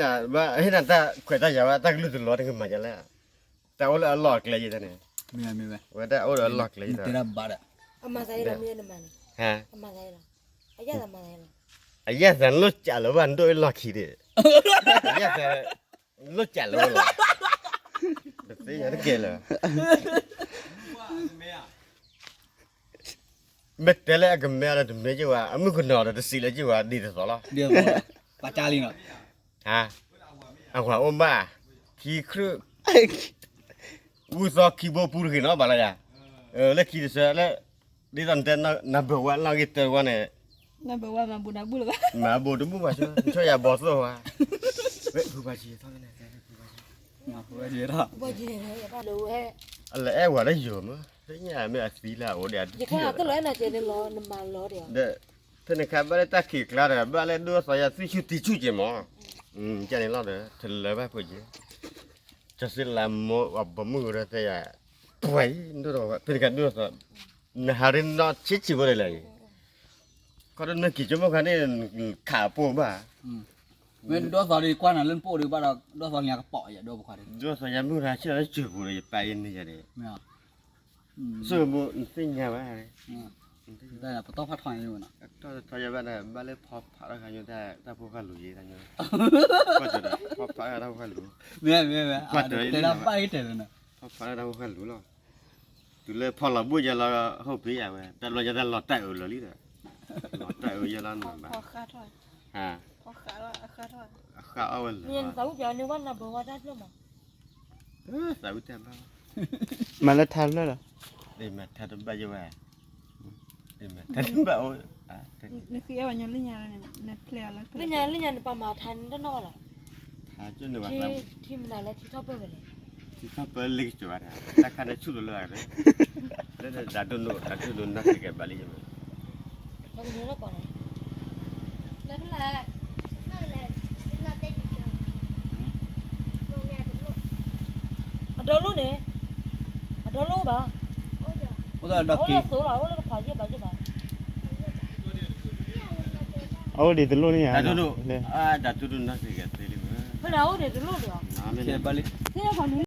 ဘၣ်ဟ့ၣ်နၤတၢ်ခွဲးတၢ်ယာ်ဝဲ တၢ်ကလုၢ်တလီၤတကမၤဒ်လဲၣ်, တၢ်အိၣ်လၢအလီၢ်အကျဲယဲၢ်န့ၣ်, ဝဲတၢ်အိၣ်လၢအလီၢ်အကျဲယဲၢ်, အယဲၢ်သးလိၣ်ကးလၢၤဘၣ် နဒိၣ်အလီၢ်ခံဒီး, အယဲၢ်သးလိၣ်ကးလၢၤဝဲလီၤ, တသ့ၣ်ညါတကဲလၢၤ မ့ၢ်တဲလၢအကမဲဒီးတမ့ၢ်က့ၤဝဲ အမုၢ်ကနီၤဒီးတစံးလၢက့ၤဝဲ ဒ်သိးသိးလီၤ, ပာ်ကၢ်လံနီၤ, အဝၤအိၣ်ဘၣ်, ခံခရု, ဝူသီခံဘိပူတဂ့ၤနီၤ ဘၣ်လီၤယၤ, လၢခံတဆၢလၢ, ဒ်သိးနတဲ number one လီၤဂ့ၤတၢဝဲန့ၣ်, မၤဘိးတဘူၣ်ဘၣ်ဆိ, နဆိယၤဘီသိၣ်ဝဲ, ဖုပှၤက့ၤထီၣ်န့ၣ်, အလဲၤအဲၣ်ဝၤလၢယိၤမး, သ့ၣ်ညါမ့ၢ်အသံလၢအအိၣ်ဒီးအဒံၣ်, ဒီး, ဖဲန့ၣ်ခါဘၣ်လၢတၢ်ခံးကျါဒီး ဘၣ်လၢဒိၣ်သီယၤသွံၣ်ဆူၣ်တံၢ်ဆူၣ်က့ၤမး, ကန့ၣ်လီၤဒီး တလၢဘၣ်ဖိက့ၤ, ကစ့လးမိၢ်အဘီမုၢ်ကရၢတဲယၤ, ပှၤအံၤ, ဖဲန့ၣ်ခါဒိၣ်သီ, နဟးရ့နီၢ်ဆံးဆံးဖိဒ်လဲၣ်အံၤ, ခီဒိၣ်နက့ၤကၠိမိၢ်ခါန့ၣ်, ခးအပိၢ်ဘၣ်, မ့ၢ်ဒိၣ်သီဒီးကွၢ်နၤလၢနပိၢ်ဒီးဘၣ်ဒီး ဒိၣ်သီညါကပီၤယၤဒိၣ်ပခွါဒီး, ဒိၣ်သီညါမုၢ်ရၤဆံးလီၤလၢစၢၤပူၤဒီးယပၢ်ယဲန့ၢ်ယၤဒီး, ဆိမိၣ်နသ့ၣ်ညါဘၣ်, ပတီၢ်ဖးထီၣ်ညါဝဲနီၤ, ပတီၢ်ဖးထီၣ်ယၤဘၣ်ဒီး ဘၣ်လၢဖီဖးထီၣ်ခါညါတၢ်ဖိဃၢ်လိၤယဲတၢ်ညါ, ဖီဖးထီၣ်တၢ်ဖိဃၢ်လိၤ, မ့ၢ်, မ့ၢ်, တဲဒၣ်ဘၣ်တဲလၢန, ဖီဖးထီၣ်တၢ်ဖိဃၢ်လိၤလီၤ, တုၤလၢဖီလီၤဘိၣ်ယဲလီၤ, ဟိၣ်ဖ့ယၤဝဲ တၢ်လီၤယဲတၢ်လီၤတၢ်အၢၣ်လီၤလံဒီး, လီၤတၢ်အၢၣ်ယဲလီၤနဘၣ်, အဃၢ်အီၣ်ဝဲလၢ, သးဝံၣ်ပျီန့ၣ်ဝဲနဘၣ်ဝဲတၢ်ဖျၢၣ်မး, သးဝံၣ်တၢ်ဘၣ်, မၤလၢထါဖျၢၣ်လီၤ, မၤထါတဘၣ်ယဲဝဲ, မၤထါတဘၣ်အိၣ်, လၢညါ, လၢညါနပာ်မၤထါန့ၣ်တနီၢ်လီၤ, ထံမနုၤလဲၣ် ထံထီၣ်ပၢၢ်ဝဲလဲၣ်, ထံထီၣ်ပၢၢ်လ့ကစၢၤဘၣ်, တၢ်ခါန့ၣ်ဆူၣ်လီၤလၢ, လၢဒၣ်ဒိၣ်ဒိၣ် ဒၣ်ဒိၣ်ဒိၣ်နီၢ်က့ၤကဲဘၣ်လံယဲမး, အဒိလိၣ်န့ၣ်, အဒိလိၣ်ဘၣ်, အိၣ်လၢသိးလီၤ အိၣ်လၢတဖးယဲၢ်ဘၣ်ယဲၢ်ဘၣ်, အအိၣ်ဒံးတလိၣ်န့ၣ်ဧါ, ဒၣ်ဒိၣ်ဒိၣ်နီၢ်က့ၤကဲသ့လံ, ဖဲန့ၣ်အိၣ်ဒံးတလိၣ်ဒီး, သ့ၣ်ညါဖးန့ၣ်